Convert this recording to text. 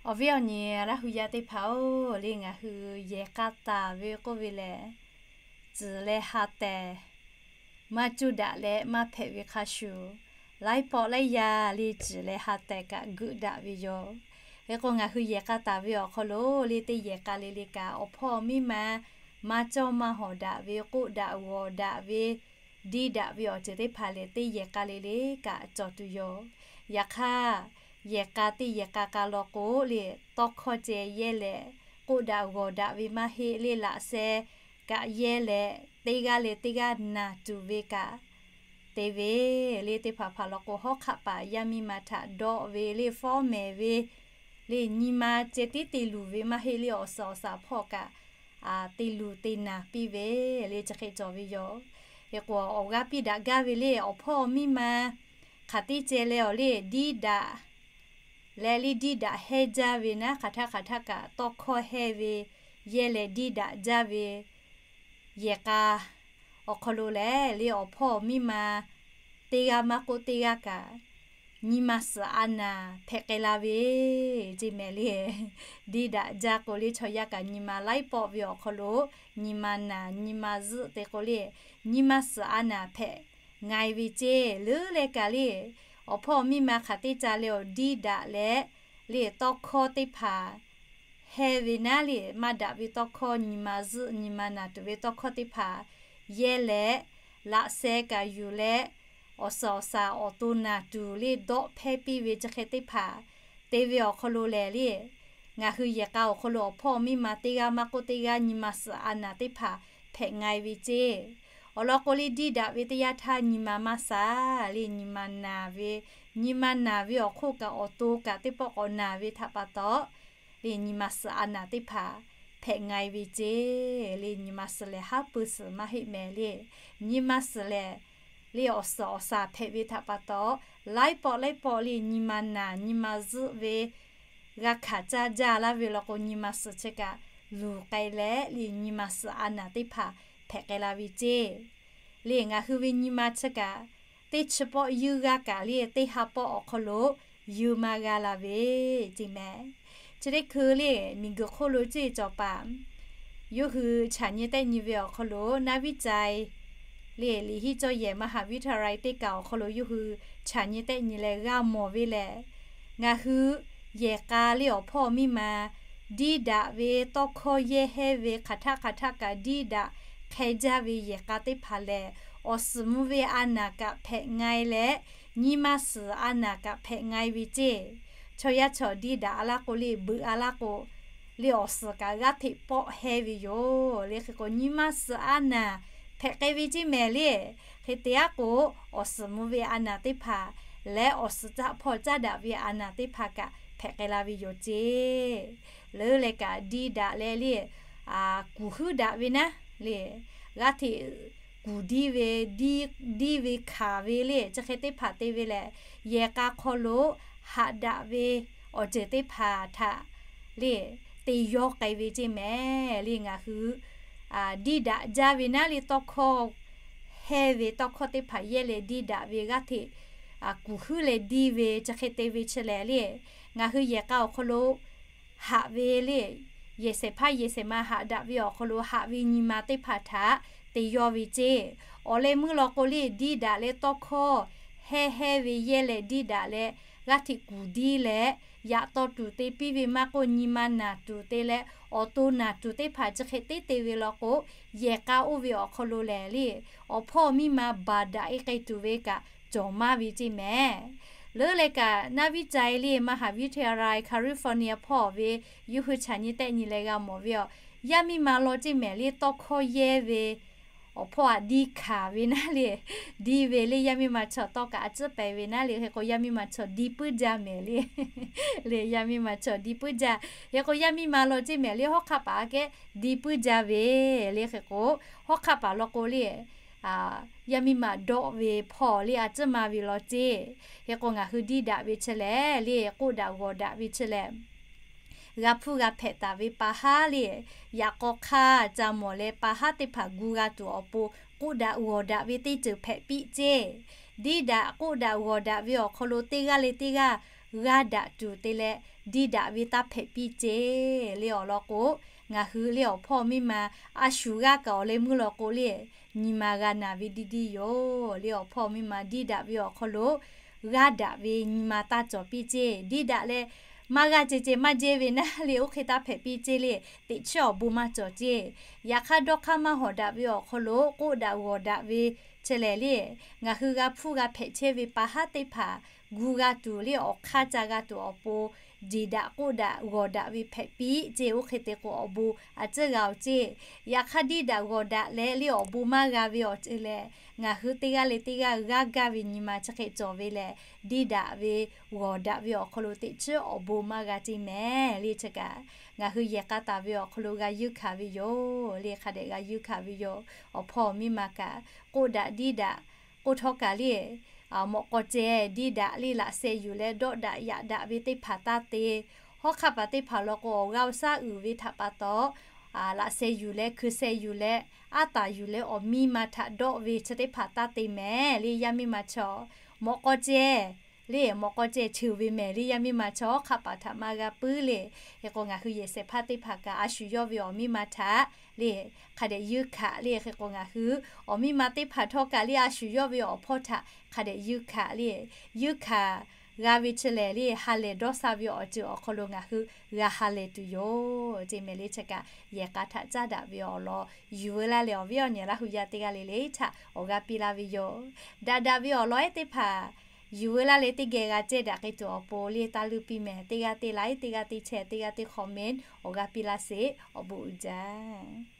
Awˬ viˉ awˬ nyi Laˇ hu yaˇ teˇ hpaˍ-oˬ, le ngaˬ hui yehˬ k'a taˍ ve k'oˆ ve lehˬ, tcuhˍ leh ha tehˬ maˇ cuˇ daꞈ leh maˇ hpehꞈ ve hk'a shuˍ, laiˉ pawˆ laiˉ yaˇ le tcuhˍ leh ha tehˬ kaꞈ geuꞈ daꞈ ve yoˬ. Hk'e k'o, ngaˬ hui yehˬ k'a taˍ ve awˬ hk'aw lo le teˇ yehˬ k'a le le kaꞈ, awˬ hpawˇ miˇ ma maˇ cawˇ maˇ hawˍ daꞈ ve, k'oˆ daꞈ g'awˬ daꞈ ve, diˇ daꞈ ve awˬ ceuˬ teˇ hpaˍ lehˬ, teˇ yehˬ k'a le le kaꞈ cawˬ tuˬ yoˬ. Yaꞈ hk'aˇ, yehˬ k'a teˇ yehˬ k'a k'a law k'o le, tawˇ hkawˇ ceh yehˇ leh k'oˆ daꞈ g'awˬ daꞈ ve maˇ heˆ le, laꞈ sheh kaꞈ yehˇ leh teˇ g'aˇ leh teˇ g'aˇ naˬ tuˬ ve kaꞈ te ve le, teˇ hpaˍ hpaˍ law k'o, hawˉ hk'aˆ paˍ yaˇ miˇ ma htaꞈ dawˆ ve le, fawˉ mehˍ ve le, nyi ma ceh tiˉ te luˬ ve maˇ heˆ le, awˬ suhˍ awˬ shaˍ hpawˇ kaꞈ te luˬ te naˬ piˇ ve le, chi hk'e cawˬ ve yoˬ. Hk'e k'o, awˬ g'aˇ piˇ daꞈ gaˇ ve le, awˬ hpawˇ miˇ ma hk'aˬ teˇ ceh leh awˬ le, diˇ daꞈ leh le, diˇ daꞈ hehnˇ jaˇ ve naˉ, hk'aˬ htaˆ hk'aˬ htaˆ kaꞈ tawˇ hkawˇ hehnˇ ve, yehˇ leh diˇ daꞈ jaˇ ve yehˬ k'a awˬ hk'aw lo lehˬ le, awˬ hpawˇ miˇ ma teˇ g'aˇ maˇ k'oˆ teˇ g'aˇ kaꞈ nyi ma suhˍ a naˍ hpehꞈ k'ai la ve ceˇ mehˍ le. Diˇ daꞈ jaˇ k'o le, chaw yaˇ kaꞈ nyi ma laiˉ pawˆ ve awˬ hk'aw lo nyi ma naˍ nyi ma zuhˆ te k'o le, nyi ma suhˍ a naˍ hpehꞈ nga e ve ceˇ. Leuˉ leh kaꞈ le, awˬ hpawˇ miˇ ma hk'aˬ teˇ ca leh awˬ diˇ daꞈ leh le, tawˇ hkawˇ teˇ hpaˍ hehnˇ ve naˉ le, maˇ daꞈ ve tawˇ hkawˇ, nyi ma zuhˆ nyi ma naˍ tuˬ ve tawˇ hkawˇ teˇ hpaˍ yehˇ leh, laꞈ sheh kaꞈ yuˬ leh, awˬ suhˍ awˬ shaˍ awˬ to naˬ tuˬ le, dawˆ hpehˇ piˇ ve chi hk'e teˇ hpaˍ te ve awˬ hk'aw lo lehˬ le, ngaˬ hui yehˬ k'a awˬ hk'aw lo awˬ hpawˇ miˇ ma teˇ g'aˇ maˇ k'oˆ teˇ g'aˇ nyi ma suhˍ a naˍ teˇ hpaˍ hpehꞈ nga e ve ceˇ. Awˬ lawn k'o le, diˇ daꞈ ve teˇ yanˇ htaˇ nyi ma maˇ suhˍ le, nyi ma naˍ ve, nyi ma naˍ ve awˬ hk'oˆ kaꞈ awˬ to kaꞈ teˇ pawˆ k'awꞈ naˍ ve htaꞈ pa taw le, nyi ma suhˍ a naˍ teˇ hpaˍ hpehꞈ nga e ve ceˇ. Le nyi ma suhˍ lehˬ haˉ pui suhˍ maˇ heˆ mehˍ le. Nyi ma suhˍ lehˬ le, awˬ suhˍ awˬ shaˍ hpehꞈ ve htaꞈ pa taw, laiˉ pawˆ laiˉ pawˆ le nyi ma naˍ nyi ma zuhˆ ve, g'a hkanˍ caˇ jaˇ laˇ ve law k'o, nyi ma suhˍ chi kaꞈ luˬ k'ai leh le, nyi ma suhˍ a naˍ teˇ hpaˍ hpehꞈ k'ai la ve ceˇ. Le ngaˬ hui ve nyi ma chi kaꞈ teˇ chi pawˆ yuˇ g'aˇ kaꞈ le, teˇ ha pawˆ awˬ hk'aw lo yuˇ maˇ g'a la ve ceˇ mehˍ. Chi teˇ hkui le, miˬguiˬ hk'oˆ lo ceˇ cawˬ paˍ yawˇ hui chaꞈ nyi tehˆ nyi ve awˬ hk'aw lo naˉ viˉ cai le, liꞈ hiˆ cawˇ yehˬ มหาวิทยาลัย teˇ kaꞈ awˬ hk'aw lo yawˇ hui chaꞈ nyi tehˆ nyi leh g'a mawˬ ve lehˬ, ngaˬ hui yehˬ k'a le awˬ hpawˇ miˇ ma diˇ daꞈ ve, tawˇ hkawˇ yehˇ hehnˇ ve, hk'aˬ htaˆ hk'aˬ htaˆ kaꞈ diˇ daꞈ hk'e jaˇ ve yehˬ k'a teˇ hpaˍ lehˬ, awˬ suhˍ mvuh ve a naˍ kaꞈ hpehꞈ nga e leh, nyi ma suhˍ a naˍ kaꞈ hpehꞈ nga e ve ceˇ. Chaw yaˇ chaw diˇ daꞈ a laˇ k'o le, beuꞈ a laˇ k'o le, awˬ suhˍ kaꞈ g'aˇ hteꞈ pawˆ hehnˇ ve yoˬ. Le hk'e k'o, nyi ma suhˍ a naˍ hpehꞈ k'ai ve ceˇ mehˍ le. Hk'e te aˉ k'o, awˬ suhˍ mvuh ve a naˍ teˇ hpaˍ leh awˬ suhˍ caˆ hpawˇ caˇ daꞈ ve a naˍ teˇ hpaˍ kaꞈ hpehꞈ k'ai la ve yoˬ ceˇ. Leuˉ leh kaꞈ diˇ daꞈ leh le, kuˬ huiˉ daꞈ ve naˉ le, g'aˇ hteꞈ kuˬ diˇ ve, diˇ ve hkanˍ ve le, chi hk'e teˇ hpaˍ te ve lehˬ, yehˬ k'a hk'aw lo haꞈ daꞈ ve awˬ ceuˬ teˇ hpaˍ htaꞈ le te yawˇ k'ai ve ceˇ mehˍ le. Ngaˬ hui diˇ daꞈ jaˇ ve naˉ le, tawˇ hkawˇ hehnˇ ve tawˇ hkawˇ teˇ hpaˍ yehˇ leh diˇ daꞈ ve g'aˇ hteꞈ kuˬ huiˉ leh diˇ ve chi hk'e te ve chi lehˬ le, ngaˬ hui yehˬ k'a awˬ hk'aw lo haꞈ ve le, yehˬ shehˍ hpaˇ yehˬ shehˍ ma haꞈ daꞈ ve awˬ hk'aw lo haꞈ ve nyi ma teˇ hpaˍ htaꞈ te yawˇ ve ceˇ. Awˬ leh meuˇ law k'o le, diˇ daꞈ leh tawˇ hkawˇ hehnˇ hehnˇ ve yehˇ leh diˇ daꞈ leh g'aˇ hteꞈ kuˬ diˇ leh, yaꞈ taw tuˬ te piˇ ve maˇ k'oˆ, nyi ma naˬ tuˬ te leh awˬ to naˬ tuˬ teˇ hpaˍ chi hk'e teˇ te ve law k'o, yehˬ k'a oˇ ve awˬ hk'aw lo lehˬ le, awˬ hpawˇ miˇ ma baˬ daꞈ e k'ai tuˬ ve kaꞈ cawˬ maˇ ve ceˇ mehˍ. Leuˉ leh kaꞈ naˉ viˉ cai le, มหาวิทยาลัย California hpawˇ ve yawˇ hui chaꞈ nyi tehˆ nyi leh g'a mawˬ ve aˬ, yaˇ miˇ ma law ceˇ mehˍ le, tawˇ hkawˇ yehˇ ve awˬ hpawˇ aꞈ diˇ hkanˍ ve naˉ le, diˇ ve le, yaˇ miˇ ma chaw tawˇ kaꞈ a ciˉ pehˍ ve naˉ le. Hk'e k'o, yaˇ miˇ ma chaw diˇ puiˉ jaˇ mehˍ le. Le yaˇ miˇ ma chaw diˇ puiˉ jaˇ. Hk'e k'o, yaˇ miˇ ma law ceˇ mehˍ le, hawˉ hk'aˆ paˍ aꞈ kehˉ diˇ puiˉ jaˇ ve le. Hk'e k'o, hawˉ hk'aˆ paˍ law k'o le, yaˇ miˇ ma dawˆ ve hpawˇ le a ciˉ ma ve law ceˇ. Hk'e k'o, ngaˬ hui diˇ daꞈ ve chi lehˬ le, k'oˆ daꞈ g'awˬ daꞈ ve chi lehˬ, g'a hpuˇ g'a hpehꞈ taˍ ve pa haˉ le, yaꞈ k'aw hk'aˇ ca mawˬ leh pa haˉ teˇ hpaˍ gu g'a tuˬ awˬ pon k'oˆ daꞈ g'awˬ daꞈ ve teˇ ceuˬ hpehꞈ piˇ ceˇ. Diˇ daꞈ k'oˆ daꞈ g'awˬ daꞈ ve awˬ hk'aw lo teˇ g'aˇ leh teˇ g'aˇ g'a daꞈ tuˬ te leh, diˇ daꞈ ve taˇ hpehꞈ piˇ ceˇ le. Awˬ lawn k'o, ngaˬ hui le awˬ hpawˇ miˇ ma a shu g'aˇ kaꞈ awˬ leh meuˇ law k'o le, nyi ma g'a naˬ ve diˇ diˇ yoˬ le. Awˬ hpawˇ miˇ ma diˇ daꞈ ve awˬ hk'aw lo g'aˇ daꞈ ve nyi ma taˇ cawˬ piˇ ceˇ. Diˇ daꞈ leh maˇ g'aˇ ceh ceh maˇ jehˇ ve naˉ le, oˇ hk'e taˇ hpehꞈ piˇ ceˇ le. Teꞈ chiˉ awˬ bon maˇ cawˬ ceˇ. Yaꞈ hk'aˇ, dawˇ hk'aˇ maˇ hawˍ daꞈ ve awˬ hk'aw lo k'oˆ daꞈ g'awˬ daꞈ ve chi lehˬ le, ngaˬ hui g'a hpuˇ g'a hpehꞈ chehˇ ve pa haˉ teˇ hpaˍ gu g'a tuˬ le, awˬ hk'aˇ ca g'a tuˬ awˬ pon jeˬ daꞈ k'oˆ daꞈ g'awˬ daꞈ ve hpehꞈ piˇ ceˇ. Oˇ hk'e te k'o, awˬ bon a tcuhˉ g'a-oˬ ceˇ. Yaꞈ hk'aˇ, diˇ daꞈ g'awˬ daꞈ leh le awˬ bon maˇ g'a ve awˬ ceuˬ lehˬ, ngaˬ hui teˇ g'aˇ leh teˇ g'aˇ g'aˇ gaˇ ve nyi ma chi hk'e cawˬ ve lehˬ, diˇ daꞈ ve g'awˬ daꞈ ve awˬ hk'aw lo teꞈ chiˉ awˬ bon maˇ g'a ceˇ mehˍ le. Chi kaꞈ ngaˬ hui yehˬ k'a taˍ ve awˬ hk'aw lo g'a yuˇ hkanˍ ve yoˬ le. Hk'a dehꞈ g'a yuˇ hkanˍ ve yoˬ. Awˬ hpawˇ miˇ ma kaꞈ k'oˆ daꞈ diˇ daꞈ k'oˆ htawˇ kaꞈ le, mawꞈ k'aw ceh diˇ daꞈ le, laꞈ sheh yuˬ leh dawˆ daꞈ yaꞈ daꞈ ve teˇ hpaˍ taˇ te. Hawˉ hk'aˆ paˍ teˇ hpaˍ law k'o, awˬ g'aˇ awˬ shaˉ uiˍ ve htaꞈ pa taw, laꞈ sheh yuˬ leh, hkui sheh yuˬ leh, aˉ taˍ yuˬ leh, awˬ miˇ ma htaꞈ dawˆ ve chi teˇ hpaˍ taˇ te mehˍ le. Yaˇ miˇ ma chaw, mawꞈ k'aw ceh le, mawꞈ k'aw ceh cheuˬ ve mehˍ le. Yaˇ miˇ ma chaw, hawˉ hk'aˆ paˍ htaꞈ maˇ g'a puiˉ le. Hk'e k'o, ngaˬ hui yehˬ shehˍ hpaˇ teˇ hpaˍ kaꞈ a shu yawˇ ve awˬ miˇ ma htaꞈ le hk'a dehꞈ yuˇ hkanˍ le. Hk'e k'o, ngaˬ hui awˬ miˇ ma teˇ hpaˍ htawˇ kaꞈ le, a shu yawˇ ve awˬ hpawˇ htaꞈ hk'a dehꞈ yuˇ hkanˍ le. Yuˇ hkanˍ g'a ve chi lehˬ le, ha lehˬ dawˇ sha ve awˬ ceuˬ awˬ hk'aw lo ngaˬ hui g'a ha lehˬ tuˬ yoˬ ceˇ mehˍ le. Chi kaꞈ yehˬ k'a htaꞈ caˉ daꞈ ve awˬ lawn yuˬ veu laˇ leh, awˬ viˉ awˬ nyi Laˇ hu yaˇ teˇ g'aˇ le le htaꞈ awˬ g'aˇ piˇ laˇ ve yoˬ. Daꞈ daꞈ ve awˬ lawn ehˉ teˇ hpaˍ yuˬ veu laˇ leh, teˇ geh g'a cehˇ daꞈ k'ai tuˬ awˬ pon le taˇ luˇ piˇ mehˍ. Teˇ g'aˇ teˇ like, teˇ g'aˇ teˇ share, teˇ g'aˇ teˇ comment awˬ g'aˇ piˇ laˇ sheˍ. Awˬ bon uiˍ jaˇ.